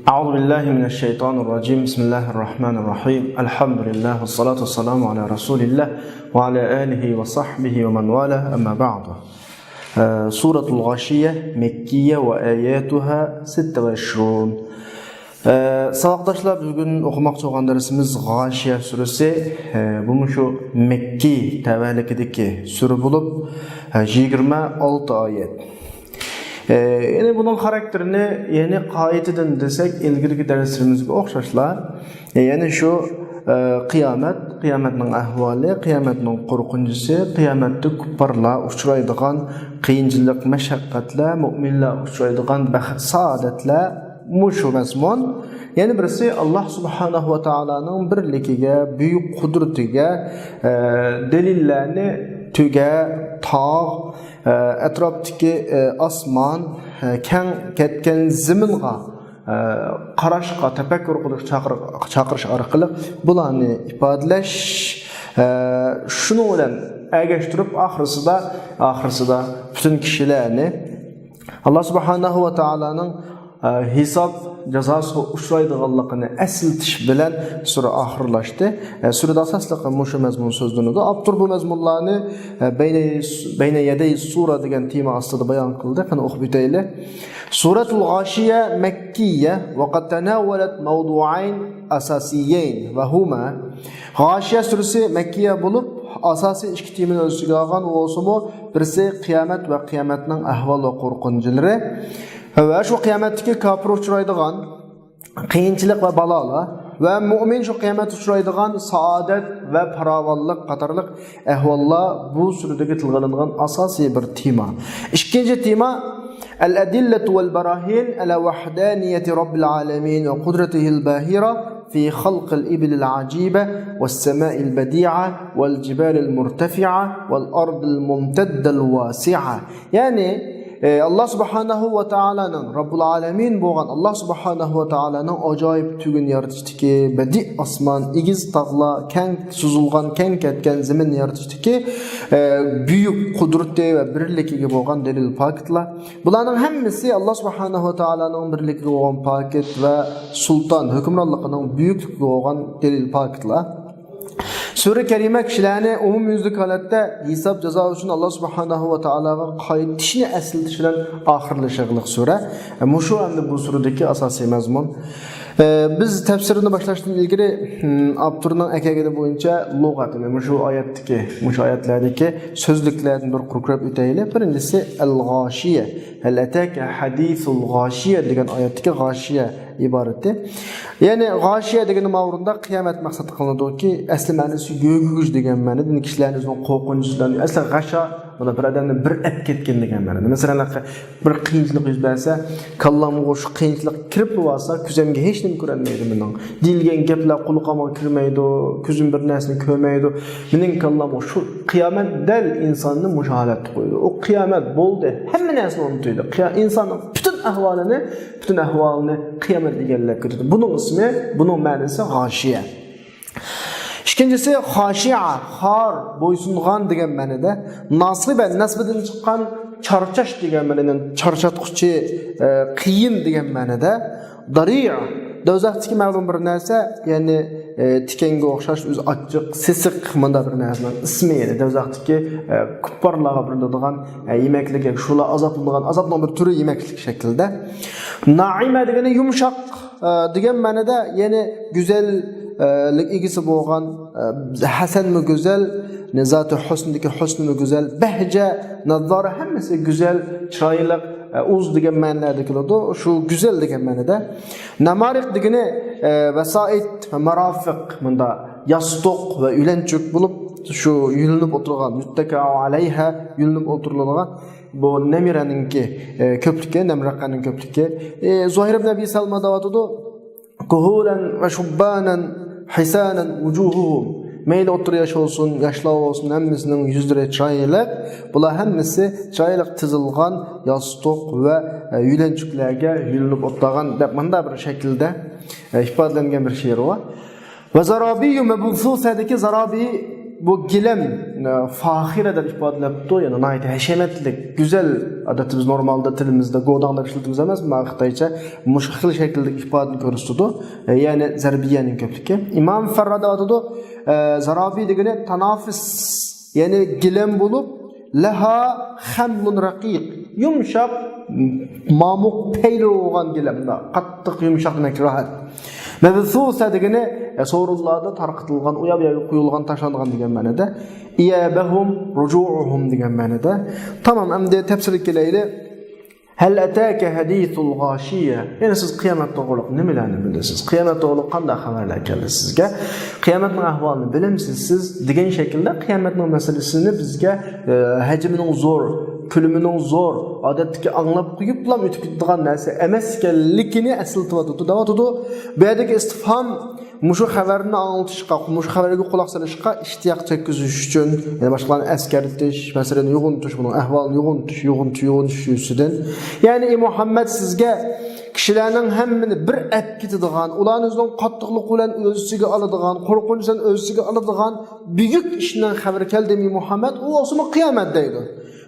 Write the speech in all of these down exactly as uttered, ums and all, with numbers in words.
أعوذ بالله من الشيطان الرجيم. بسم الله الرحمن الرحيم. الحمد لله والصلاة والسلام على رسول الله وعلى آله وصحبه ومن والاه. أما بعد. سورة الغاشية مكية وآياتها ستة وعشرون. ساۋاقداشلار، بۈگۈن ئوقۇماقچى بولغان دەرسىمىز غاشىيە سۈرىسى. بۇمۇ شۇ مەككىي تەۋەلىكىدىكى سۈرە بولۇپ، يىگىرمە ئالتە ئايەت. ئە، يەنى بۇنىڭ خاراكتېرىنى، يەنى قائىدىدىن دېسەك، ئىلگىرىكى دەرسلىرىمىزگە ئوخشاشلا، ئە، يەنى شۇ، ئە، قىيامەت، قىيامەتنىڭ ئەھۋالى، قىيامەتنىڭ قورقۇنچىسى، قىيامەتتە كۇپپارلار ئۇچرايدىغان قىيىنچىلىق، مەشەققەتلەر، مۆمىنلەر ئۇچرايدىغان بەخت-سائادەتلەر، مۇشۇ مەزمۇن. يەنە بىرسى، ئاللا سۇبھانەھۇ ۋە تائالانىڭ بىرلىكىگە، بۈيۈك قۇدرىتىگە، ئە، دەلىللەرنى تۆگە، تاغ، ئەتراپتىكى ئاسمان، كەڭ كەتكەن زېمىنغا قاراشقا، تەپەككۇر قىلىش چاقىر-، چاقىرىش ئارقىلىق بۇلارنى ئىپادىلەش، شۇنىڭ بىلەن ئەگەشتۈرۈپ ئاخىرسىدا، ئاخىرسىدا پۈتۈن كىشىلەرنى ئاللا سۇبھانەھۇ ۋە تائالانىڭ ھېساب جازاسىغا ئۇچرايدىغانلىقىنى ئەسلىتىش بىلەن سۈرە ئاخىرلاشتى. سۈرىدە ئاساسلىقى مۇشۇ مەزمۇن سۆزلىنىدۇ. ئاپتور بۇ مەزمۇنلارنى بەينە، بەينە يەدەي سۇرە دېگەن تېما ئاستىدا بايان قىلدى. قېنى ئوقۇپ ئۆتەيلى. سورەتۇل غاشىيە مەككىيە ۋە قەد تەناۋەلەت مەۋدۇئەين ئەساسىيەين ۋە ھۇما. غاشىيە سۈرىسى مەككىيە بولۇپ، ئاساسىي ئىككى تېمىنى ئۆز ئىچىگە ئالغان بولسىمۇ، بىرسى قىيامەت ۋە قىيامەتنىڭ ئەھۋال ۋە قورقۇنچلىرى ۋە شۇ قىيامەتتىكى كاپىر ئۇچرايدىغان قىيىنچىلىق ۋە بالالار ۋە مۆمىن شۇ قىيامەتتە ئۇچرايدىغان سائادەت ۋە پاراۋانلىق قاتارلىق ئەھۋاللار بۇ سۈرىدىكى تىلغا ئېلىنغان ئاساسىي بىر تېما. ئىككىنچى تېما، الأدلة والبراهين على وحدانية رب العالمين وقدرته الباهرة في خلق الإبل العجيبة والسماء البديعة والجبال المرتفعة والأرض الممتدة الواسعة. يەنى، ئى، ئاللا سۇبھانەھۇ ۋە تائالانىڭ، رەببۇل ئالەمىن بولغان ئاللا سۇبھانەھۇ ۋە تائالانىڭ ئاجايىپ تۈگۈن يارىتىشتىكى، بەدىئ ئاسمان، ئېگىز تاغلار، كەڭ سوزۇلغان، كەڭ كەتكەن زېمىن يارىتىشتىكى، ئى، بۈيۈك قۇدرىتى ۋە بىرلىكىگە بولغان دەلىل پاكىتلار. بۇلارنىڭ ھەممىسى ئاللا سۇبھانەھۇ ۋە تائالانىڭ بىرلىكىگە بولغان پاكىت ۋە سۇلتان، ھۆكۈمرانلىقىنىڭ بۈيۈكلۈكىگە بولغان دەلىل پاكىتلار. سۈرە كەرىمە كىشىلەرنى ئومۇميۈزلۈك ھالەتتە ھېساب جازا ئۈچۈن ئاللا سۇبھانەھۇ ۋە تائالاغا قايتىشنى ئەسلىتىش بىلەن ئاخىرلىشىدىغان سۈرە. مۇشۇ ئەمدى بۇ سۈرىدىكى ئاساسىي مەزمۇن. ئە، بىز تەپسىرنى باشلاشتىن ئىلگىرى، ھىم، ئاپتورنىڭ ئەكەلگىنى بويىچە لۇغەت، يەنى مۇشۇ ئايەتتىكى، مۇشۇ ئايەتلەردىكى سۆزلۈكلەردىن بىر قۇر كۆرۈپ ئۆتەيلى. بىرىنچىسى، ئەل-غاشىيە. ھەل ئەتاكە ھەدىسۇل غاشىيە دېگەن ئايەتتىكى غاشىيە ئىبارىتى. يەنى غاشىيە دېگىنى ماۋۇرۇندا قىيامەت مەقسەت قىلىنىدۇكى، ئەسلى مەنىسى يۆگىگۈچ دېگەن مەنىدىن كىشىلەرنى ئۆزىنىڭ قورقۇنچىدىن، ئەسلى غاشا، مانا بىر ئادەمنى بىر ئەپ كەتكەن دېگەن مەنىدە. مەسىلەن، بىر قىيىنچىلىق يۈز بەرسە، كاللامغا شۇ قىيىنچىلىق كىرىپ بولسا، كۆزۈمگە ھېچنېمە كۆرۈنمەيدۇ مېنىڭ. دېيىلگەن گەپلەر قۇلىقىمغا كىرمەيدۇ، كۆزۈم بىر نەرسىنى كۆرمەيدۇ. مېنىڭ كاللامغا شۇ قىيامەت دەل ئىنساننى مۇشۇ ھالەتتە قويىدۇ. ئۇ قىيامەت بولدى، ھەممە نەرسىنى ئۇنتۇيدۇ. قىيا-، ئىنساننىڭ پۈتۈن ئەھۋالىنى، پۈتۈن ئەھۋالىنى قىيامەت ئىگىلەپ كېتىدۇ. بۇنىڭ ئىسمى، بۇنىڭ مەنىسى غاشىيە. ئىككىنچىسى، خاشىئە، خار، بويسۇنغان دېگەن مەنىدە. ناسىبە، نەسبىدىن چىققان چارچاش دېگەن مەنىدىن، چارچاتقۇچى، ئە، قىيىن دېگەن مەنىدە. دارىئ، دوزاختىكى مەلۇم بىر نەرسە، يەنى، ئە، تىكەنگە ئوخشاش، ئۆزى ئاچچىق، سېسىق، مۇنداق بىر نەرسىنىڭ ئىسمى، يەنى دوزاختىكى، ئە، كۇپپارلارغا بېرىلىدىغان، ئە، يېمەكلىك، ياكى شۇلار ئازابلىنىدىغان ئازابنىڭ بىر تۈرى يېمەكلىك شەكلىدە. نائىمە دېگىنى يۇمشاق، ئە، دېگەن مەنىدە، يەنى گۈزەللىك ئىگىسى بولغان، ئە، ھەسەنمۇ گۈزەل، زاتى ھۆسندىكى ھۆسنمۇ گۈزەل، بەھجە، نازارە ھەممىسى گۈزەل، چىرايلىق، ئە، ئۇز دېگەن مەنىلەردە كېلىدۇ. شۇ گۈزەل دېگەن مەنىدە. نامارىق دېگىنى، ئە، ۋەسائىت ۋە مارافىق، مۇندا ياستۇق ۋە يۆلەنچۈك بولۇپ، شۇ يۆلىنىپ ئولتۇرغان، يۇتتەكەئۇ ئەلەيھا، يۆلىنىپ ئولتۇرۇلىدىغان. بۇ نەمىرەنىڭكى، ئە، كۆپلۈكى، نەمرەقەنىڭ كۆپلۈكى. ئە، زۇھەير ئىبن ئەبى سەلمە دەۋاتىدۇ، كۇھۇلەن ۋە شۇببانەن ھىسانەن ۋۇجۇھۇھۇم. مەيلى ئوتتۇرا ياش بولسۇن، ياشلار بولسۇن، ھەممىسىنىڭ يۈزلىرى چىرايلىق. بۇلار ھەممىسى چىرايلىق تىزىلغان ياستۇق ۋە، ئە، يۆلەنچۈكلەرگە يۆلىنىپ ئولتۇرغان دەپ مۇنداق بىر شەكىلدە، ئە، ئىپادىلەنگەن بىر شېئىر بار. ۋە زارابىيۇ مەبسۇسەدىكى زارابىي بۇ گىلەم، ئە، فاخىرە دەپ ئىپادىلەپتۇ، يەنى ناھايىتى ھەشەمەتلىك، گۈزەل. ئادەتتە بىز نورمالدا تىلىمىزدا گوداڭ دەپ ئىشلىتىمىز ئەمەسمۇ، خىتايچە مۇشۇ خىل شەكىلدىكى ئىپادىنى كۆرسىتىدۇ. ئە، يەنى زەربىيەنىڭ كۆپلۈكى. ئىمام فەررا دەۋاتىدۇ، ئە، زارابى دېگىنى تانافىس، يەنى گىلەم بولۇپ، لەھا خەملۇن رەقىق، يۇمشاق، مامۇق پەيلىرى بولغان گىلەم، قاتتىق يۇمشاق دېمەك، راھەت. مەبسۇسە دېگىنى، ئە، سورۇنلاردا تارقىتىلغان، ئۇ ياق بۇ ياققا قويۇلغان، تاشلانغان دېگەن مەنىدە. ئىيابەھۇم، رۇجۇئۇھۇم دېگەن مەنىدە. تامام، ئەمدى تەپسىرگە كېلەيلى. ھەل ئەتاكە ھەدىسۇل غاشىيە. يەنى سىز قىيامەت توغرۇلۇق نېمىلەرنى بىلىسىز؟ قىيامەت توغرۇلۇق قانداق خەۋەرلەر كەلدى سىزگە؟ قىيامەتنىڭ ئەھۋالىنى بىلەمسىز سىز؟ دېگەن شەكىلدە قىيامەتنىڭ مەسىلىسىنى بىزگە، ئە، ھەجمىنىڭ زور، كۆلىمىنىڭ زور، ئادەتتىكى ئاڭلاپ قويۇپلا ئۆتۈپ كېتىدىغان نەرسە ئەمەس ئىكەنلىكىنى ئەسلىتىۋاتىدۇ، دەۋاتىدۇ. بۇ يەردىكى ئىستىفھام مۇشۇ خەۋەرنى ئاڭلىتىشقا، مۇشۇ خەۋەرگە قۇلاق سېلىشقا ئىشتىياق تەگكۈزۈش ئۈچۈن، يەنى باشقىلارنى ئەسكەرتىش، مەسىلىنى يوغىنىتىش، بۇنىڭ ئەھۋالىنى يوغىنىتىش، يوغىنىتىش، يوغىنىتىش يۈزىسىدىن. يەنى، ئى مۇھەممەد، سىزگە كىشىلەرنىڭ ھەممىنى بىر ئەپ كېتىدىغان، ئۇلارنى ئۆزىنىڭ قاتتىقلىقى بىلەن ئۆز ئىچىگە ئالىدىغان، قورقۇنچ بىلەن ئۆز ئىچىگە ئالىدىغان بۈيۈك ئىشنىڭ خەۋىرى كەلدىمۇ، ئى مۇھەممەد، ئۇ بولسىمۇ قىيامەت دەيدۇ.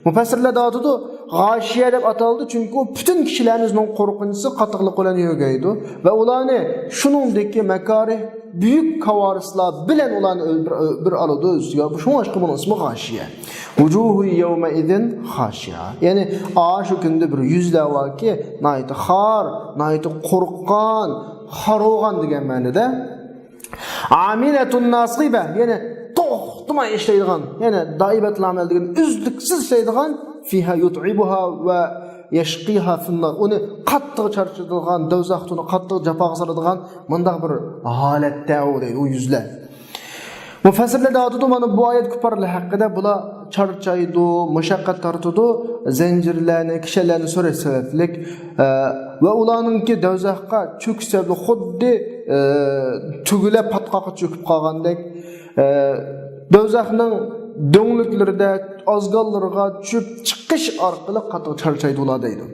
مۇپەسسىرلەر دەۋاتىدۇ، غاشىيە دەپ ئاتالدى، چۈنكى ئۇ پۈتۈن كىشىلەرنى ئۆزىنىڭ قورقۇنچىسى، قاتتىقلىقى بىلەن يۆگەيدۇ ۋە ئۇلارنى شۇنىڭدىكى مەكارىھ، بۈيۈك كاۋارىسلار بىلەن ئۇلارنى ئۆ-، بىر، بىر ئالىدۇ ئۆزىگە. شۇڭلاشقا بۇنىڭ ئىسمى غاشىيە. ۋۇجۇھۇ يەۋمەئىزىن خاشىئە. يەنى ئاشۇ كۈندە بىر يۈزلەر باركى، ناھايىتى خار، ناھايىتى قورققان، خار بولغان دېگەن مەنىدە. ئامىلەتۇن ناسىبە، يەنى توختىماي ئىشلەيدىغان، يەنى دائىبەتۇل ئامەل دېگەن ئۈزلۈكسىز ئىشلەيدىغان، فىھا يۇتئىبۇھا ۋە يەشقىھا فىننار، ئۇنى قاتتىق چارچىتىدىغان، دوزاختا ئۇنى قاتتىق جاپاغا سالىدىغان مۇنداق بىر ھالەتتە ئۇ دەيدۇ، ئۇ يۈزلەر. مۇپەسسىرلەر دەۋاتىدۇ، مانا بۇ ئايەت كۇپپارلار ھەققىدە، بۇلار چارچايدۇ، مۇشەققەت تارتىدۇ، زەنجىرلەرنى، كىشەنلەرنى سۆرەش سەۋەبلىك، ئە، ۋە ئۇلارنىڭكى دوزاخقا چۆكۈش سەۋەبلىك خۇددى، ئە، تۈگىلەر پاتقاققا چۆكۈپ قالغاندەك، ئە، دوزاخنىڭ دۆڭلۈكلىرىدە ئازگاللىرىغا چۆكۈپ چىقىش ئارقىلىق قاتتىق چارچايدۇ ئۇلار دەيدۇ.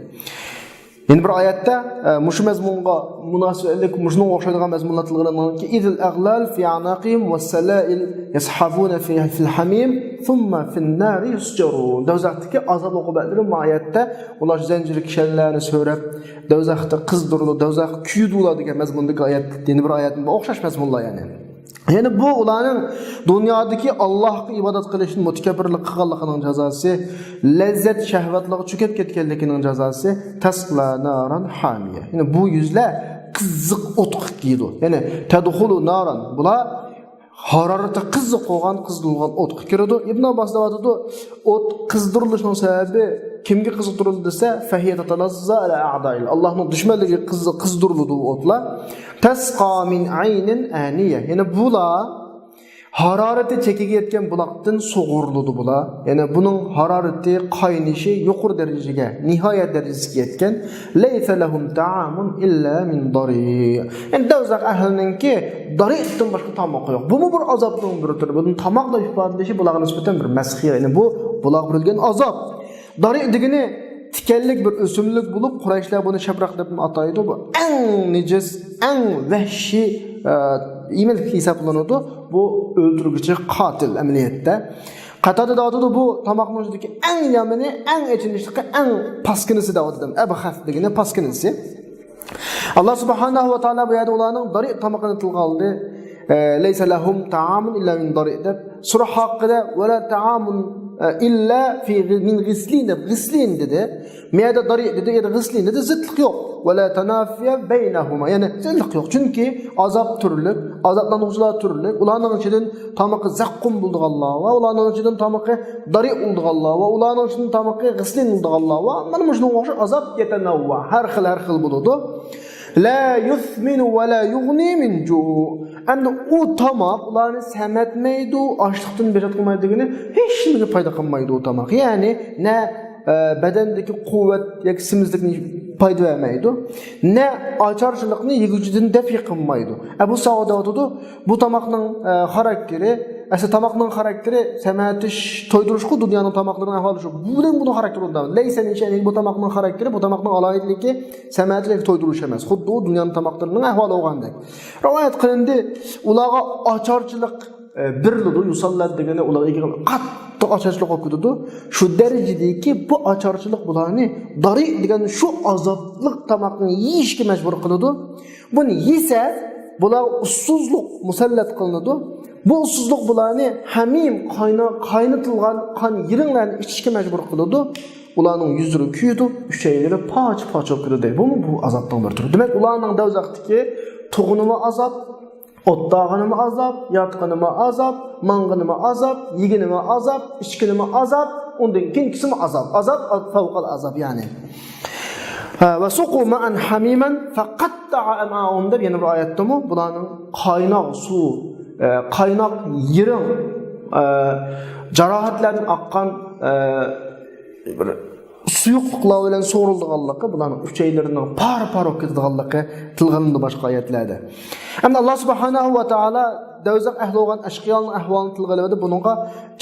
يەنە بىر ئايەتتە، ئە، مۇشۇ مەزمۇنغا مۇناسىۋەتلىك، مۇشۇنىڭغا ئوخشايدىغان مەزمۇنلار تىلغا ئېلىنغانكى، إذ الأغلال في أعناقهم والسلاسل يصهبون في، في الحميم ثم في النار يسجرون. دوزاختىكى ئازاب ئوقۇبەتلىرى بۇ ئايەتتە، ئۇلار زەنجىر كىشەنلەرنى سۆرەپ، دوزاختا قىزدۇرۇلۇپ، دوزاخ كۆيدۈرۈلىدۇ دېگەن مەزمۇندىكى ئايەت، يەنە بىر ئايەت، ئوخشاش مەزمۇنلار يەنى. يەنى بۇ ئۇلارنىڭ دۇنيادىكى ئاللاھقا ئىبادەت قىلىشتىن مۇتەكەببىرلىك قىلغانلىقىنىڭ جازاسى، لەززەت شەھۋەتلىرىگە چۆكۈپ كەتكەنلىكىنىڭ جازاسى، تەسلا ناران ھامىيە. يەنى بۇ يۈزلەر قىزىق ئوتقا كىيىدۇ. يەنى تەدخۇلۇ ناران. بۇلار ھارارىتى قىزىق بولغان، قىزدۇرۇلغان ئوتقا كىرىدۇ. ئىبن ئابباس دەۋاتىدۇ، ئوت قىزدۇرۇلۇشنىڭ سەۋەبى كىمگە قىزدۇرۇلدى دېسە، فەھىيە تەتەلەززا ئەلا ئەئدائىل. ئاللاھنىڭ دۈشمەنلىرىگە قىز-، قىزدۇرۇلىدۇ بۇ ئوتلار. تەسقا مىن ئەينىن ئانىيە. يەنى بۇلار ھارارىتى چېكىگە يەتكەن بۇلاقتىن سۇغۇرۇلىدۇ بۇلار. يەنى بۇنىڭ ھارارىتى، قاينىشى يۇقىرى دەرىجىگە، نىھايەت دەرىجىسىگە يەتكەن. لەيسە لەھۇم تائامۇن ئىللا مىن دارىئ. يەنى دوزاخ ئەھلىنىڭكى دارىئدىن باشقا تامىقى يوق. بۇمۇ بىر ئازابنىڭ بىر تۈرى. بۇنى تاماق دەپ ئىپادىلىشى بۇلارغا نىسبەتەن بىر مەسخىرە. يەنى بۇ بۇلارغا بېرىلگەن ئازاب. دارىئ دېگىنى تىكەنلىك بىر ئۆسۈملۈك بولۇپ، قۇرەيشلەر بۇنى شەبرەق دەپمۇ ئاتايدۇ. بۇ ئەڭ نىجىس، ئەڭ ۋەھشىي، ئە، يېمەكلىك ھېسابلىنىدۇ. بۇ ئۆلتۈرگۈچى قاتىل ئەمەلىيەتتە. قاتادە دەۋاتىدۇ، بۇ تاماقنىڭ ئىچىدىكى ئەڭ يامىنى، ئەڭ ئېچىنىشلىقى، ئەڭ پاسكىنىسى دەۋاتىدۇ. ئەبخەس دېگىنى پاسكىنىسى. ئاللا سۇبھانەھۇ ۋە تائالا بۇ يەردە ئۇلارنىڭ دارىئ تامىقىنى تىلغا ئالدى. ئە، لەيسە لەھۇم تائامۇن ئىللا مىن دارىئ دەپ. سۈرە ھاققىدا ۋەلا تائامۇن، ئە، ئىللا فى غ-، مىن غىسلىن دەپ، غىسلىن دېدى. مەيەردە دارىئ دېدى، يەردە غىسلىن دېدى، زىتلىق يوق. ۋەلا تانافىيە بەينەھۇما، يەنى زىتلىق يوق. چۈنكى ئازاب تۈرلۈك، ئازابلانغۇچىلار تۈرلۈك. ئۇلارنىڭ ئىچىدىن تامىقى زەققۇم بولىدىغانلار ۋە ئۇلارنىڭ ئىچىدىن تامىقى دارىئ بولىدىغانلار ۋە ئۇلارنىڭ ئىچىدىن تامىقى غىسلىن بولىدىغانلار ۋە مانا مۇشۇنىڭغا ئوخشاش ئازاب يەتەنەۋۋا، ھەر خىل، ھەر خىل بولىدۇ. لا يسمن ولا يغني من جوع. ئەمدى ئۇ تاماق ئۇلارنى سەمەتمەيدۇ، ئاچلىقتىن بېشات قىلمايدۇ دېگىنى، ھېچ نېمىگە پايدا قىلمايدۇ ئۇ تاماق. يەنى نە، ئە، بەدەندىكى قۇۋۋەت ياكى سېمىزلىكنى پايدا بەرمەيدۇ، نە ئاچارچىلىقنى يېگۈچىدىن دەپئى قىلمايدۇ. ئەبۇ سەئۇد دەۋاتىدۇ، بۇ تاماقنىڭ، ئە، خاراكتېرى، ئەسلى تاماقنىڭ خاراكتېرى سەمەتىش، تويدۇرۇشقۇ دۇنيانىڭ تاماقلىرىنىڭ ئەھۋالى شۇ. بۇ بىلەن بۇنىڭ خاراكتېرى ئۇنداق. لەيسە مىن شەئنىھ، بۇ تاماقنىڭ خاراكتېرى، بۇ تاماقنىڭ ئالاھىدىلىكى سەمەتىش ياكى تويدۇرۇش ئەمەس. خۇددى ئۇ دۇنيانىڭ تاماقلىرىنىڭ ئەھۋالى بولغاندەك. رىۋايەت قىلىندى، ئۇلارغا ئاچارچىلىق ئە، بېرىلىدۇ. يۇساللەت دېگىنى ئۇلارغا ئىگە قىلىنىدۇ. قاتتىق ئاچارچىلىق بولۇپ كېتىدۇ. شۇ دەرىجىدىكى بۇ ئاچارچىلىق بۇلارنى، دارىق دېگەن شۇ ئازابلىق تاماقنى يېيىشكە مەجبۇر قىلىدۇ. بۇنى يېسە، بۇلارغا ئۇسسۇزلۇق مۇسەللەت قىلىنىدۇ. بۇ ئۇسسۇزلۇق بۇلارنى ھەمىم قاينا-، قاينىتىلغان قان يىرىڭلارنى ئىچىشكە مەجبۇر قىلىدۇ. ئۇلارنىڭ يۈزلىرى كۆيىدۇ، ئۈچەيلىرى پارچە-پارچە بولۇپ كېتىدۇ. بۇمۇ بۇ ئازابنىڭ بىر تۈرى. دېمەك، ئۇلارنىڭ دوزاختىكى تۇغۇنىمۇ ئازاب، ئوتتاغىنىمۇ ئازاب، ياتقىنىمۇ ئازاب، ماڭغىنىمۇ ئازاب، يېگىنىمۇ ئازاب، ئىچكىنىمۇ ئازاب، ئۇندىن كېيىنكىسىمۇ ئازاب. ئازاب، فەۋقەل ئازاب، يەنى. ھە، ۋە سۇقۇ مائەن ھەمىمەن فەقەتتەئە ئەمئائەھۇم دەپ يەنە بىر ئايەتتىمۇ بۇلارنىڭ قايناق سۇ، ئە، قايناق يىرىڭ، ئە، جاراھەتلەردىن ئاققان، ئە، بىر سۇيۇقلۇقلار بىلەن سورۇلىدىغانلىقى، بۇلارنىڭ ئۈچەيلىرىنىڭ پارە-پارە بولۇپ كېتىدىغانلىقى تىلغا ئېلىنىدۇ باشقا ئايەتلەردە. ئەمدى ئاللا سۇبھانەھۇ ۋە تائالا دوزاخ ئەھلى بولغان ئەشقىيالارنىڭ ئەھۋالىنى تىلغا ئېلىۋەتتى. بۇنىڭغا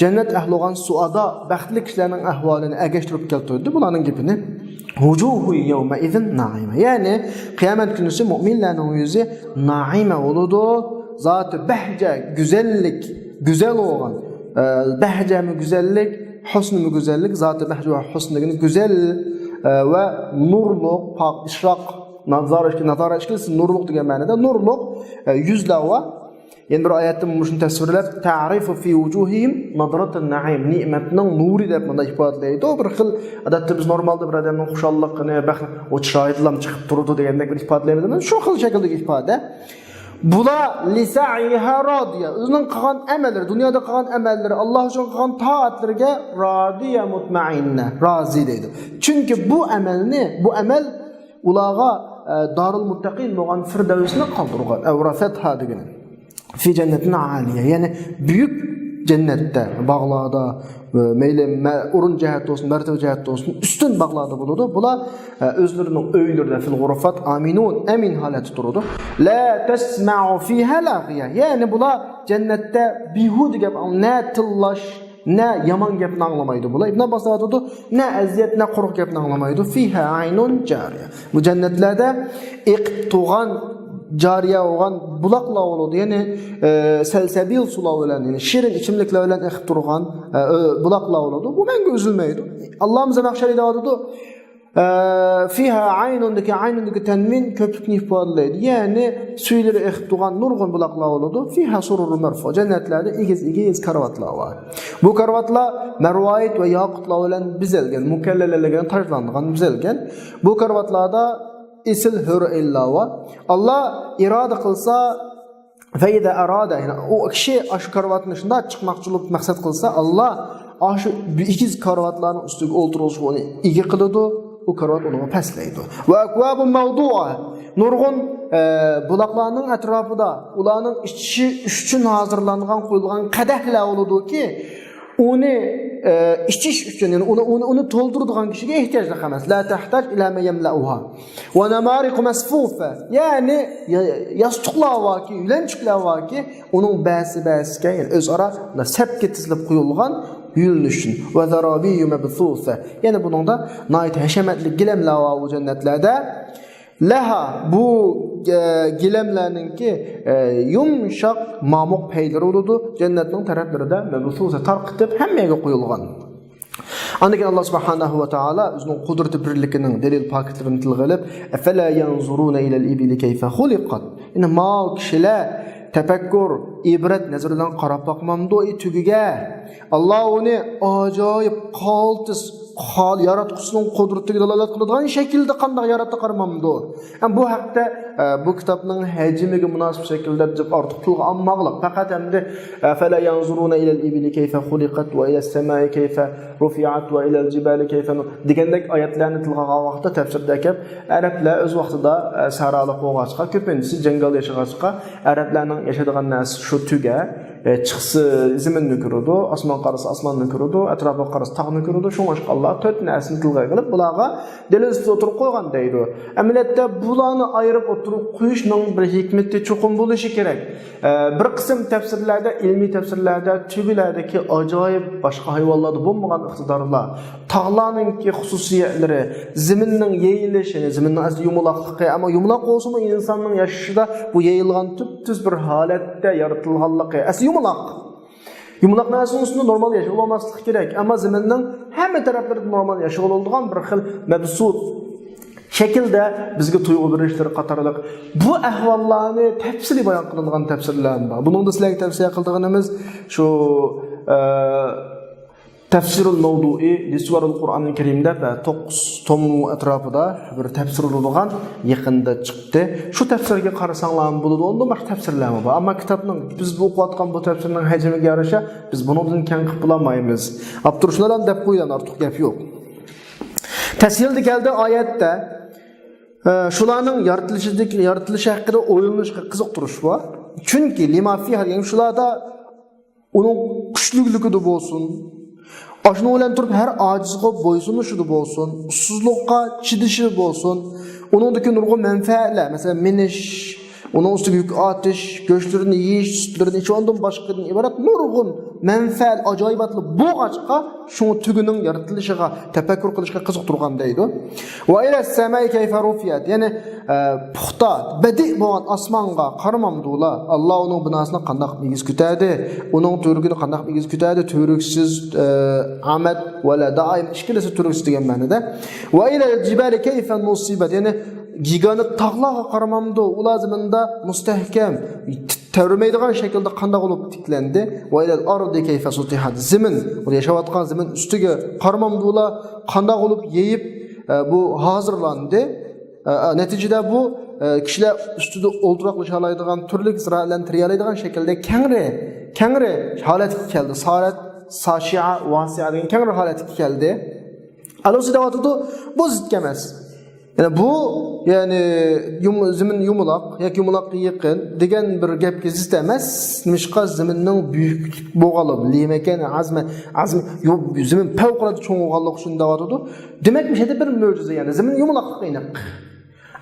جەننەت ئەھلى بولغان سۇئادا، بەختلىك كىشىلەرنىڭ ئەھۋالىنى ئەگەشتۈرۈپ كەلتۈردى بۇلارنىڭ گېپىنى. ۋۇجۇھۇ يەۋمەئىزىن نائىمە. يەنى قىيامەت كۈنىسى مۆمىنلەرنىڭ يۈزى نائىمە بولىدۇ. زاتى بەھجە، گۈزەللىك، گۈزەل بولغان. ئە، بەھجەمۇ گۈزەللىك، ھۇسنىمۇ گۈزەللىك، زاتى بەھجە ۋە ھۇسن دېگىنى گۈزەل، ئە، ۋە نۇرلۇق، پاك، ئىشراق، نازارە، نازارە ئىشكىلىسى نۇرلۇق دېگەن مەنىدە نۇرلۇق، ئە، يۈزلەر بار. يەنە بىر ئايەتتە مۇشۇنى تەسۋىرلەپ، تەرىفۇ فى ۋۇجۇھىھىم نەزرەتۇن نەئىم، نېمەتنىڭ نۇرى دەپ مۇنداق ئىپادىلەيدۇ. بىر خىل، ئادەتتە بىز نورمالدا بىر ئادەمنىڭ خۇشاللىقىنى، بەخت، ئۇ چىرايىدىنلا چىقىپ تۇرىدۇ دېگەندەك بىر ئىپادىلەيمىز. شۇ خىل شەكىلدىكى ئىپادە. بۇلار لىسەئيىھا رادىيە. ئۆزىنىڭ قىلغان ئەمەللىرى، دۇنيادا قىلغان ئەمەللىرى، ئاللا ئۈچۈن قىلغان تائەتلىرىگە رادىيە، مۇتمەئىننە، رازى دەيدۇ. چۈنكى بۇ ئەمەلنى، بۇ ئەمەل ئۇلارغا، ئە، دارۇل مۇتتەقىن بولغان فىردەۋسنى قالدۇرغان. ئەۋرەسەتھا دېگىنى. فى جەننەتىن ئالىيە. يەنى بۈيۈك جەننەتتە، باغلاردا، ئە، مەيلى مە-، ئورۇن جەھەتتە بولسۇن، مەرتىۋە جەھەتتە بولسۇن، ئۈستۈن باغلاردا بولىدۇ. بۇلار، ئە، ئۆزلىرىنىڭ ئۆيلىرىدە، فىل غۇرۇفات ئامىنۇن، ئەمىن ھالەتتە تۇرىدۇ. لا تەسمەئۇ فىھا لاغىيە. يەنى بۇلار جەننەتتە بىھۇدە گەپ، نە تىللاش، نە يامان گەپنى ئاڭلىمايدۇ بۇلار. ئىبن ئابباس ئېيتىدۇ، نە ئەزىيەت، نە قۇرۇق گەپنى ئاڭلىمايدۇ. فىھا ئەينۇن جارىيە. بۇ جەننەتلەردە ئېقىپ تۇرغان، جارىيە بولغان بۇلاقلار بولىدۇ. يەنى، ئە، سەلسەبىل سۇلار بىلەن، يەنى شېرىن ئىچىملىكلەر بىلەن ئېقىپ تۇرغان، ئە، ئۆ-، بۇلاقلار بولىدۇ. بۇ مەڭگۈ ئۈزۈلمەيدۇ. ئاللامۇ زەمەخشەرى دەۋاتىدۇ، ئە، فىھا ئەينۇندىكى، ئەينۇندىكى تەنۋىن كۆپلۈكنى ئىپادىلەيدۇ. يەنى سۈيلىرى ئېقىپ تۇرغان نۇرغۇن بۇلاقلار بولىدۇ. فىھا سۇرۇرۇن مەرفۇئە. جەننەتلەردە ئېگىز-ئېگىز كارىۋاتلار بار. بۇ كارىۋاتلار مەرۋايىت ۋە ياقۇتلار بىلەن بېزەلگەن، مۇكەللەلەنگەن، تاجلانغان، بېزەلگەن. بۇ كارىۋاتلاردا ئېسىل ھۆر ئەينلار بار. ئاللا ئىرادە قىلسا، فەئىزا ئارادە، يەنى ئۇ كىشى ئاشۇ كارىۋاتنى شۇنداق چىقماقچى بولۇپ مەقسەت قىلسا، ئاللا ئاشۇ ئېگىز كارىۋاتلارنىڭ ئۈستىگە ئولتۇرغۇزۇپ ئۇنى ئىگە قىلىدۇ، ئۇ كارىۋات ئۇنىڭغا پەسلەيدۇ. ۋە ئەكۋابۇن مەۋدۇئە، نۇرغۇن، ئە، بۇلاقلارنىڭ ئەتراپىدا ئۇلارنىڭ ئىچىشى ئۈچۈن ھازىرلانغان، قويۇلغان قەدەھلەر بولىدۇكى، ئۇنى، ئە، ئىچىش ئۈچۈن، يەنى ئۇنى، ئۇنى، ئۇنى تولدۇرىدىغان كىشىگە ئېھتىياجلىق ئەمەس. لا تەھتاج ئىلە مەن يەملەئۇھا. ۋە نەمارىقۇ مەسفۇفە. يەنى يا-، ياستۇقلار باركى، يۆلەنچۈكلەر باركى، ئۇنىڭ بەسى بەسىگە، يەنى ئۆزئارا سەپكە تىزىلىپ قويۇلغان يۆلىنىش ئۈچۈن. ۋە زەرابىييۇ مەبسۇسە. يەنى بۇنىڭدا ناھايىتى ھەشەمەتلىك گىلەملەر بار بۇ جەننەتلەردە. لەھا، بۇ، ئە، گىلەملەرنىڭكى، ئە، يۇمشاق مامۇق پەيلىرى بولىدۇ. جەننەتنىڭ تەرەپلىرىدە مەبسۇسە تارقىتىپ ھەممە يەرگە قويۇلغان. ئاندىن كېيىن ئاللا سۇبھانەھۇ ۋە تائالا ئۆزىنىڭ قۇدرىتى بىرلىكىنىڭ دەلىل پاكىتلىرىنى تىلغا ئېلىپ، ئەفەلا يەنزۇرۇنە ئىلەل ئىبىلى كەيفە خۇلىقەت. يەنى ماۋۇ كىشىلەر تەپەككۇر، ئىبرەت نەزىرى بىلەن قاراپ باقمامدۇ ئى تۆگىگە؟ ئاللا ئۇنى ئاجايىپ، قالتىس، قال-، ياراتقۇچىسىنىڭ قۇدرىتىگە دالالەت قىلىدىغان شەكىلدە قانداق ياراتتى، قارىمامدۇ؟ ھەم بۇ ھەقتە، ئە، بۇ كىتابنىڭ ھەجمىگە مۇناسىپ شەكىلدە دەپ ئارتۇق تىلغا ئالماقلىق. پەقەت ئەمدى، ئە، فەلا يەنزۇرۇنە ئىلەل ئىبىلى كەيفە خۇلىقەت ۋە ئىلەس سەمائى كەيفە رۇفىئەت ۋە ئىلەل جىبالى كەيفە نۇ-، دېگەندەك ئايەتلەرنى تىلغا ئالغان ۋاقىتتا تەپسىردە كەپ، ئەرەبلەر ئۆز ۋاقتىدا، ئە، سەھرالىق بولغاچقا، كۆپىنچىسى جاڭگال ياشىغاچقا، ئەرەبلەرنىڭ ياشايدىغان نەرسىسى شۇ تۆگە، ئە، چىقسا زېمىننى كۆرىدۇ، ئاسمانغا قارىسا ئاسماننى كۆرىدۇ، ئەتراپىغا قارىسا تاغنى كۆرىدۇ. شۇڭلاشقا ئاللا تۆت نەرسىنى تىلغا ئېلىپ، بۇلارغا دەلىل سۈپىتىدە ئوتتۇرىغا قويغان دەيدۇ. ئەمەلىيەتتە بۇلارنى ئايرىپ ئوتتۇرىغا قويۇشنىڭ بىر ھېكمىتى چوقۇم بولۇشى كېرەك. ئە، بىر قىسىم تەپسىرلەردە، ئىلمىي تەپسىرلەردە تۆگىلەردىكى ئاجايىپ باشقا ھايۋانلاردا بولمىغان ئىقتىدارلار، تاغلارنىڭكى خۇسۇسىيەتلىرى، زېمىننىڭ يېيىلىشى، زېمىننىڭ ئەسلى يۇمىلاقلىقى، ئەمما يۇمىلاق بولسىمۇ ئىنساننىڭ ياشىشىدا بۇ يېيىلغان تۈپتۈز بىر ھالەتتە يارىتىلغانلىقى، ئەسلى يۇمىلاق. يۇمىلاق نەرسىنىڭ ئۈستىدە نورمال ياشىۋالماسلىق كېرەك، ئەمما زېمىننىڭ ھەممە تەرەپلىرىدە نورمال ياشىۋالىدىغان بىر خىل مەبسۇت شەكىلدە بىزگە تۇيغۇ بېرىشلىرى قاتارلىق بۇ ئەھۋاللارنى تەپسىلىي بايان قىلىنغان تەپسىرلەر بار. بۇنىڭدا سىلەرگە تەۋسىيە قىلىدىغىنىمىز شۇ، ئە، تەفسىرۇل مەۋدۇئى لىسۇۋەرۇل قۇرئانىل كەرىم دەپ، ئە، توققۇز توم ئەتراپىدا بىر تەپسىر بولىدىغان يېقىندا چىقتى. شۇ تەپسىرگە قارىساڭلارمۇ بولىدۇ، ئۇندىن باشقا تەپسىرلەرمۇ بار. ئەمما كىتابنىڭ، بىز بۇ ئوقۇۋاتقان بۇ تەپسىرنىڭ ھەجمىگە يارىشا بىز بۇنىڭدىن كەڭ قىلىپ بولالمايمىز. ئاپتور شۇلارنى دەپ قويىدۇ، ئارتۇق گەپ يوق. تەسھىلدە كەلدى ئايەتتە، ئە، شۇلارنىڭ يارىتىلىشىدىكى، يارىتىلىشى ھەققىدە ئويلىنىشقا قىزىقتۇرۇش بار. چۈنكى لىما فىھا دېگەن شۇلاردا ئۇنىڭ كۈچلۈكلۈكىدە بولسۇن، ئاشۇنىڭ بىلەن تۇرۇپ ھەر ئاجىزغا بويسۇنۇشىدا بولسۇن، ئۇسسۇزلۇققا چىدىشى بولسۇن، ئۇنىڭدىكى نۇرغۇن مەنپەئەتلەر، مەسىلەن، مىنىش، ئۇنىڭ ئۈستىگە يۈك ئارتىش، گۆشلىرىنى يېيىش، سۈتلىرىنى ئىچىش، ئۇنىڭدىن باشقىدىن ئىبارەت نۇرغۇن مەنپەئەت، ئاجايىباتلار بولغاچقا، شۇڭا تۆگىنىڭ يارىتىلىشىغا تەپەككۇر قىلىشقا قىزىقتۇرغان دەيدۇ. ۋە ئىلەس سەمائى كەيفە رۇفىئەت، يەنى، ئە، پۇختا، بەدىئ بولغان ئاسمانغا قارىمامدۇلا؟ ئاللا ئۇنىڭ بىناسىنى قانداق ئېگىز كۆتەردى؟ ئۇنىڭ تۈۋرۈكىنى قانداق ئېگىز كۆتەردى؟ تۈۋرۈكسىز، ئە، ئامەت ۋە لا دائىم، ئىككىلىسى تۈۋرۈكسىز دېگەن مەنىدە. ۋە ئىلەل جىبالى كەيفە نۇسىبەت، يەنى يېگانە تاغلارغا قارىمامدۇ؟ ئۇلار زېمىندا مۇستەھكەم، تەۋرىمەيدىغان شەكىلدە قانداق بولۇپ تىكلەندى؟ ۋە ئىلەل ئەردى كەيفە سۇتىھەت، زېمىن، ئۇ ياشاۋاتقان زېمىن ئۈستىگە قارىمامدۇ؟ ئۇلار قانداق بولۇپ يېيىپ، ئە، بۇ ھازىرلاندى؟ ئە، ئە، نەتىجىدە بۇ، ئە، كىشىلەر ئۈستىدە ئولتۇراقلىشالايدىغان، تۈرلۈك زىرائەتلەرنى تېرىيالايدىغان شەكىلدە كەڭرى، كەڭرى ھالەتكە كەلدى. سارەت، ساشىئە، ۋاسىئە دېگەن كەڭرى ھالەتكە كەلدى. ئالۇسى دەۋاتىدۇ، بۇ زىتكە ئەمەس. يەنى بۇ، يەنى يۇم-، زېمىن يۇمىلاق ياكى يۇمىلاققا يېقىن دېگەن بىر گەپكە زىت ئەمەس. نېمىشقا؟ زېمىننىڭ بۈيۈكلۈك بولغانلىقى، لىمەكەن ئەزمە، ئەزمە، يۇ-، زېمىن پەۋقۇلئاددە چوڭ بولغانلىقى ئۈچۈن دەۋاتىدۇ. دېمەك، مۇشۇ يەردە بىر مۆجىزە، يەنى زېمىن يۇمىلاقلىقى ئېنىق.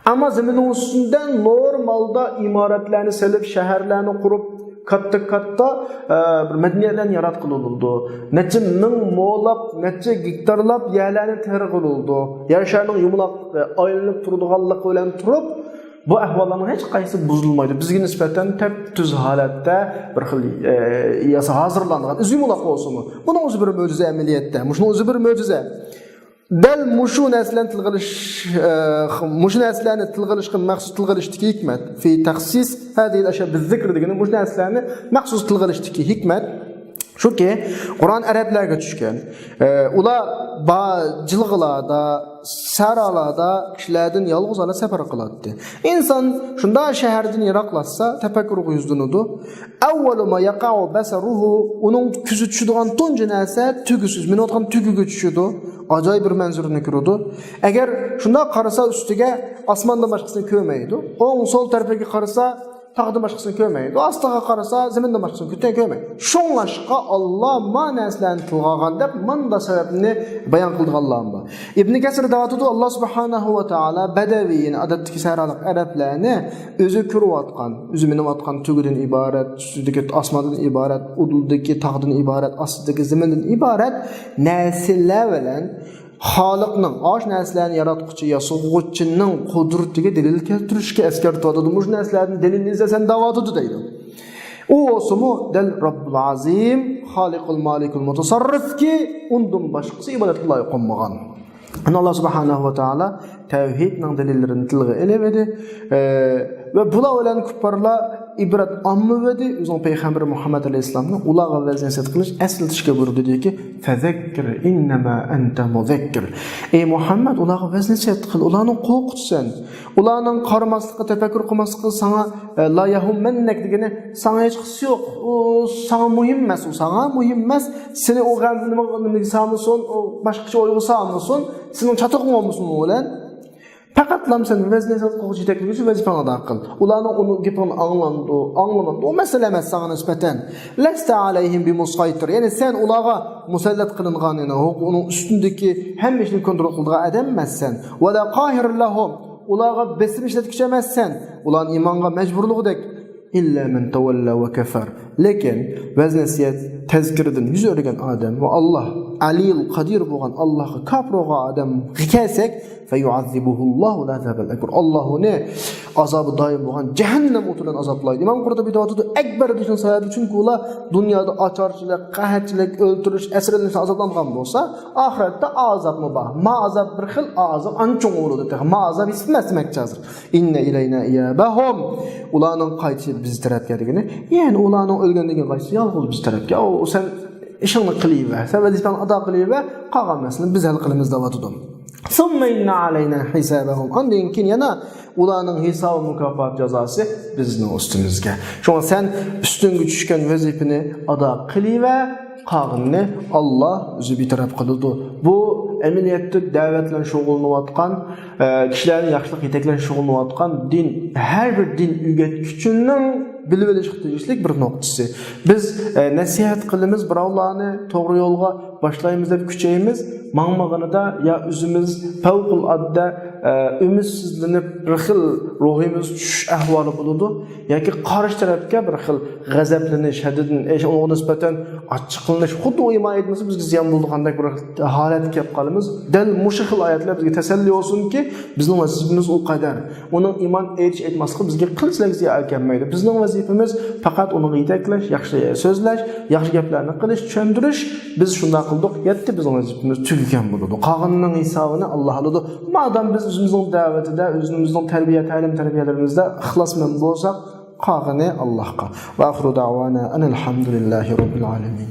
ئەمما زېمىننىڭ ئۈستىدە نورمالدا ئىمارەتلەرنى سېلىپ، شەھەرلەرنى قۇرۇپ، كاتتا-كاتتا، ئە، بىر مەدەنىيەتلەرنى ياراتقىلى بولىدۇ. نەچچە مىڭ مولاپ، نەچچە گېكتارلاپ يەرلەرنى تېرىغىلى بولىدۇ. يەر شارىنىڭ يۇمىلاق، ئە، ئايلىنىپ تۇرىدىغانلىقى بىلەن تۇرۇپ، بۇ ئەھۋاللارنىڭ ھېچقايسىسى بۇزۇلمايدۇ. بىزگە نىسبەتەن تەپتۈز ھالەتتە بىر خىل، ئە، ياسا-، ھازىرلانغان ئىز يۇمىلاق بولسىمۇ. بۇنىڭ ئۆزى بىر مۆجىزە ئەمەلىيەتتە. مۇشۇنىڭ ئۆزى بىر مۆجىزە. دەل مۇشۇ نەرسىلەرنى تىلغا ئېلىش، ئە، مۇشۇ نەرسىلەرنى تىلغا ئېلىشقا مەخسۇس تىلغا ئېلىشتىكى ھېكمەت، في تخصيص هذه الأشياء بالذكر دېگىنى مۇشۇ نەرسىلەرنى مەخسۇس تىلغا ئېلىشتىكى ھېكمەت شۇكى، قۇرئان ئەرەبلەرگە چۈشكەن. ئە، ئۇلار با-، جىلغىلاردا، سەھرالاردا كىشىلەردىن يالغۇز ھالدا سەپەر قىلاتتى. ئىنسان شۇنداق شەھەردىن يىراقلاشسا، تەپەككۇرغا يۈزلىنىدۇ. ئەۋۋەلۇ ما يەقەئۇ بەسەرۇھۇ، ئۇنىڭ كۆزى چۈشىدىغان تۇنجى نەرسە تۆگە، سىز مىنىۋاتقان تۆگىگە چۈشىدۇ. ئاجايىپ بىر مەنزىرىنى كۆرىدۇ. ئەگەر شۇنداق قارىسا ئۈستىگە، ئاسماندىن باشقىسىنى كۆرمەيدۇ. ئوڭ، سول تەرىپىگە قارىسا تاغدىن باشقىسىنى كۆرمەيدۇ. ئاستىغا قارىسا زېمىندىن باشقىسىنى كۆرمەيدۇ. شۇڭلاشقا ئاللا ما نەرسىلەرنى تىلغا ئالغان دەپ ماندا سەۋەبنى بايان قىلىدىغانلار بار. ئىبنى كەسىر دەۋاتىدۇ، ئاللا سۇبھانەھۇ ۋە تائالا بەدەۋىينى، ئادەتتىكى سەھرالىق ئەرەبلەرنى ئۆزى كۆرۈۋاتقان، ئۆزى مىنىۋاتقان تۆگىدىن ئىبارەت، ئۈستىدىكى ئاسماندىن ئىبارەت، ئۇدۇلدىكى تاغدىن ئىبارەت، ئاستىدىكى زېمىندىن ئىبارەت نەرسىلەر بىلەن خالىقنىڭ، ئاشۇ نەرسىلەرنى ياراتقۇچى، ياسىغۇچىنىڭ قۇدرىتىگە دەلىل كەلتۈرۈشكە ئەسكەرتىۋاتىدۇ. مۇشۇ نەرسىلەردىن دەلىلنى ئىزدەسەن دەۋاتىدۇ دەيدۇ. ئۇ بولسىمۇ دەل رەببۇل ئازىم، خالىقۇل مالىكۇل مۇتەسەررىفكى، ئۇندىن باشقىسى ئىبادەتكە لايىق بولمىغان. ئەنە ئاللا سۇبھانەھۇ ۋە تائالا تەۋھىدنىڭ دەلىللىرىنى تىلغا ئېلىۋىدى. ئە، ۋە بۇلار بىلەن كۇپپارلار ئىبرەت ئالمىۋىدى ئۆزىنىڭ پەيغەمبىرى مۇھەممەد ئەلەيھىسسالامنى. ئۇلارغا ۋەز نەسىھەت قىلىش، ئەسلىتىشكە بۇيرۇدى، دېدىكى، فەزەككىر ئىننەما ئەنتە مۇزەككىر. ئەي مۇھەممەد، ئۇلارغا ۋەز نەسىھەت قىل، ئۇلارنى قورقۇت سەن. ئۇلارنىڭ قارىماسلىقى، تەپەككۇر قىلماسلىقى ساڭا، ئە، لا يەھۇممەننەك دېگىنى ساڭا ھېچ قىسى يوق. ئۇ ساڭا مۇھىم ئەمەس، ئۇ ساڭا مۇھىم ئەمەس. سېنى ئۇ غەم نېمە، نېمىگە سالمىسۇن، ئۇ باشقىچە ئويغا سالمىسۇن، سېنىڭ چاتىقىڭ بولمىسۇن ئۇ بىلەن. پەقەتلا سەن ۋەز نەسىھەت قىلغۇچى، يېتەكلىگۈچى ۋەزىپەڭنى ئادا قىل. ئۇلارنىڭ ئۇنىڭ گېپىڭنى ئاڭلامدۇ، ئاڭلىمامدۇ، ئۇ مەسىلە ئەمەس ساڭا نىسبەتەن. لەستە ئەلەيھىم بىمۇسەيتىر. يەنى سەن ئۇلارغا مۇسەللەت قىلىنغان، يەنى ھوق-، ئۇنىڭ ئۈستۈندىكى ھەممە ئىشنى كونترول قىلىدىغان ئادەم ئەمەسسەن. ۋەلا قاھىرىن لەھۇم. ئۇلارغا بېسىم ئىشلەتكۈچى ئەمەسسەن. ئۇلارنى ئىمانغا مەجبۇرلىغۇدەك. ئىللا مەن تەۋەللا ۋە كەفەر. لېكىن ۋەز نەسىھەت تەزكىرىدىن يۈز ئۆرۈگەن ئادەم ۋە ئاللاھ ئەلىيۇل قادىر بولغان ئاللاھقا كاپىر بولغان ئادەمگە كەلسەك، فيعذبه الله العذاب الأكبر. ئاللاھ ئۇنى ئازابى دائىم بولغان جەھەننەم ئوتى بىلەن ئازابلايدۇ. ئىمام قۇرتۇبى دەۋاتىدۇ، ئەكبەر دېيىشنىڭ سەۋەبى، چۈنكى ئۇلار دۇنيادا ئاچارچىلىق، قەھەتچىلىك، ئۆلتۈرۈش، ئەسىرلىنىش ئازابلانغان بولسا، ئاخىرەتتە ئازابمۇ بار. ما ئازاب بىر خىل، ئا ئازاب ئانچە چوڭ بولىدۇ تېخى. ما ئازاب ھېساب ئەمەس دېمەكچى ھازىر. إن إلينا إيابهم. ئۇلارنىڭ قايتىشى بىز تەرەپكە دېگىنى، يەنى ئۇلارنىڭ ئۆلگەندىن كېيىن قايتىشى يالغۇز بىز تەرەپكە. ئۇ سەن ئىشىڭنى قىلىۋەر، سەن ۋەزىپەڭنى ئادا قىلىۋەر، قالغان مەسىلىنى بىز ھەل قىلىمىز دەۋاتىدۇ. ثم إن علينا حسابهم. ئاندىن كېيىن يەنە ئۇلارنىڭ ھېسابى، مۇكاپات، جازاسى بىزنىڭ ئۈستىمىزگە. شۇڭا سەن ئۈستۈڭگە چۈشكەن ۋەزىپىنى ئادا قىلىۋەر، قالغىنىنى ئاللاھ ئۆزى بىتەرەپ قىلىدۇ. بۇ ئەمەلىيەتتە دەۋەت بىلەن شۇغۇللىنىۋاتقان، ئە، كىشىلەرنى ياخشىلىق يېتەكلەش شۇغۇللىنىۋاتقان دىن، ھەر بىر دىن ئۆگەتكۈچىنىڭ بىلىۋېلىشقا تېگىشلىك بىر نۇقتىسى. بىز، ئە، نەسىھەت قىلىمىز، بىراۋلارنى توغرا يولغا باشلايمىز دەپ كۈچەيمىز، ماڭمىغىنىدا يا ئۆزىمىز پەۋقۇلئاددە، ئە، ئۈمىدسىزلىنىپ، بىر خىل روھىمىز چۈشۈش ئەھۋالى بولىدۇ، ياكى قارشى تەرەپكە بىر خىل غەزەپلىنىش، ھەددىدىن ئېشىپ، ئۇنىڭغا نىسبەتەن ئاچچىقلىنىش، خۇددى ئۇ ئىمان ئېيتمىسا بىزگە زىيان بولىدىغاندەك بىر ھالەتكە كېلىپ قالىمىز. دەل مۇشۇ خىل ئايەتلەر بىزگە تەسەللى بولسۇنكى، بىزنىڭ ۋەزىپىمىز ئۇ قەدەر. ئۇنىڭ ئىمان ئېيتىش ئېيتماسلىقى بىزگە قىلچىلىك زىيان ئەكەلمەيدۇ. بىزنىڭ ۋەزىپىمىز پەقەت ئۇنىڭغا يېتەكلەش، ياخشى سۆزلەش، ياخشى گەپلەرنى قىلىش، چۈشەندۈرۈش. بىز شۇنداق قىلدۇق، يەتتى، بىزنىڭ ۋەزىپىمىز تۈگىگەن بولىدۇ. قالغىنىنىڭ ھېسابىنى ئاللاھ ئالىدۇ. مادام بىز ئۆزىمىزنىڭ دەۋىتىدە، ئۆزىمىزنىڭ تەربىيە، تەلىم-تەربىيەلىرىمىزدە ئىخلاسمەن بولساق، قالغىنى ئاللاھقا. وآخر دعوانا أن الحمد لله رب العالمين.